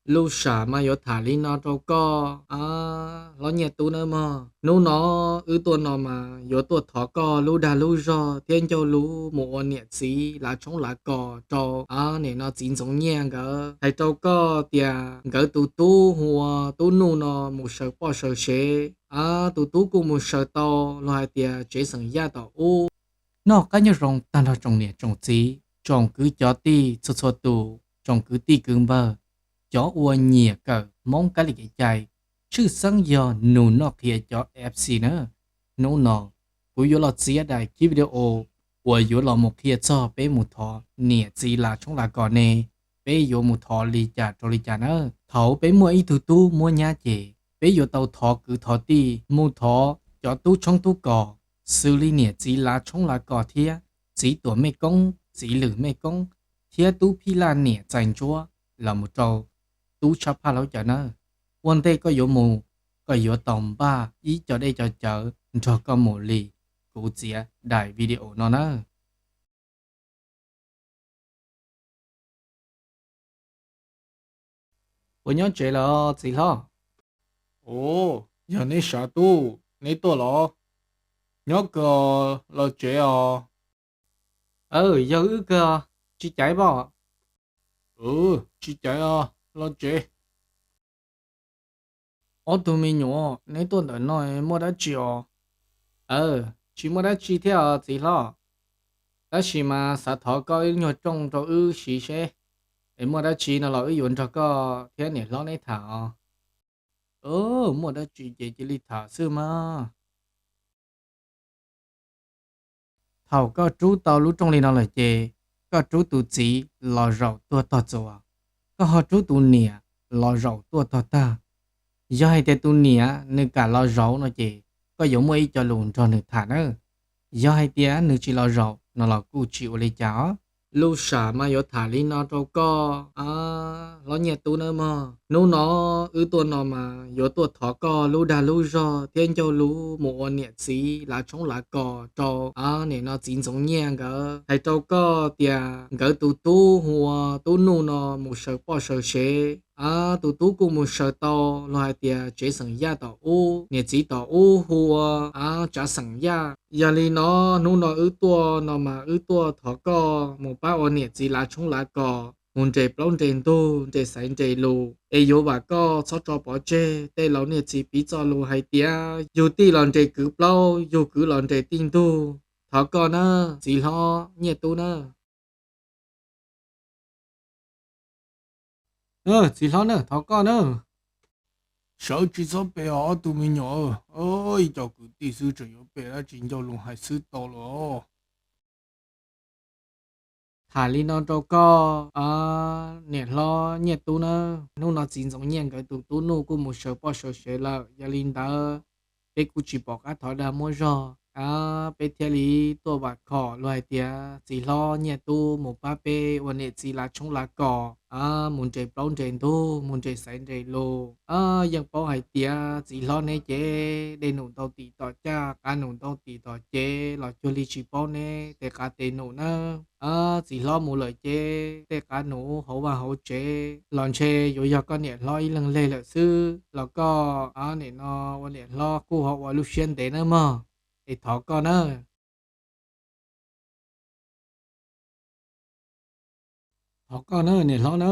Lub sam mas yuav tham li no rau koj, hlob Nyiaj Tub nawb mog. Hnub no wb tuaj no mas yuav tuaj thov koj lub dag lub zog thiab ncauj lub mus ua niam txiv lav tshoob lav kos rau nim no txiv Ntxoov Nyiaj nkawd. Hais rau koj tias nkawd tus tub hu ua Tub Nuj no mus saws poj saws sev, tus tub kuj mus saws tau los hais tias tsev xeem Yaj tom ub. Noj qab nyob zoo tag nrho tsoom niam tsoom txiv, tsoom kwv cov tij txhua txhua tus, tsoom kwv tij kwv npawg, cov uas nyiam kawm Hmoob kab li kev cai, tshwj xeeb yog nus noj qhia cov F C na. Hnub no kuv yuav los txiav daim clip video uas yuav los mus qhia txog peb mus thov niam txiv lav tshoob lav kos ne, peb yuav mus thov li cas rau li cas na. Thaum peb muaj ib tug tub muab nyab ces peb yuav tau thov kwv thov tij mus thov cov tub tshoob tub kos, xws li niam txiv lav tshoob lav kos thiab txiv tuam mej koob, txiv lwm mej koob, thiab tub phij laj niam txais ntsuab los mus rau tub tshab phaj laub cawv nawb. Ua ntej koj yuav mus, koj yuav tau npaj ib co dej co cawv nrog koj mus li kuv txiav daim video no nawb. Puas nyob tsev lawm txiv hlob? Ua, yog neb sav tub, neb tuaj los? Nyob kawg, los tsev os. Aw, yog wb kawg, tsis caiv pom. Tsis caiv os, los tsev. Ob tug me nyuam, neb tuaj ntawm no muaj dab tsi os? Aw, tsis muaj dab tsi thiab os txiv hlob. Tab sis mas xav thov koj ib lub nyuag rooj rau wb siv seb, es muaj dab tsi no los wb yuav nrog koj thiab niam hlob neb tham os. Muaj dab tsi ces cia li tham xwb mas. Thaum koj rub tau lub rooj li no lawm ces koj rub tus txiv los zaum tuag tog txuas, koj ho rub tus niam los zaum tuaj tog tag. Yog hais tias tus niam nws kam los zaum no ces koj yuav muaj ib co lus nrog nws tham nawb. Yog hais tias nws tsis los zaum no los kuj tsis ua li cas os. Lub sam mas yuav tham li no rau koj, hlob Nyiaj Tub nawb mog. Hnub no wb tuaj no mas yuav tuaj thov koj lub dag lub zog thiab ncauj lub mus ua niam txiv lav tshoob lav kos rau nim no txiv Ntxoov Nyiaj nkawd. Hais rau koj tias nkawd tus tub hu ua Tub Nuj no mus saws poj saws sev, tus tub kuj mus saws tau los hais tias tsev xeem Yaj tom ub, niam txiv tom ub hu ua Tsav xeem Yaj. Yog li no hnub no wb tuaj no mas wb tuaj thov koj mus pab ua niam txiv lav tshoob lav kos, mus nres plaub nres ntug, nres xaiv nres lus, es yuav vam koj txhob tso pov tseg tej laus niam txiv piv txoj lus hais tias yug tij los nres kwv plaub, yug kwv los nres tij ntug. Thov koj na, txiv hlob Nyiaj Tub na. Txiv hlob na, thov koj na. Sawv tsis txhob pe os ob tug me nyuam, ib co kwv tij xwb tseem yuav pe dab tsi, ncauj lus hais xwb tau los. Tham li no rau koj, niam hlob Nyiaj Tub nawb, hnub no txiv Ntxoov Nyiaj nkawd tus tub Nuj kuj mus saws poj saws sev lawm, yog li ntawd peb kuj tsis pom qab thov dag muab zog, peb thiaj li tuaj vam khom luag hais tias txiv hlob Nyiaj Tub mus pab peb ua niam txiv lav tshoob lav kos, mus nres plaub nres ntug, mus nres xaiv nres lus. Yeej paub hais tias txiv hlob neb ces dej num ntau tim tom caj, qav num ntau tim tom cev los cuag li tsis paub neb tej qav tes num nawb. Txiv hlob mus lawm ces tej qav num hauv vaj hauv tsev los ntshe yuav yog koj niam hlob ib leeg leg lawm xwb los koj, nim no ua niam hlob kuj ho ua lub siab ntev nawb mog, es thov koj na. Thov koj na niam hlob na.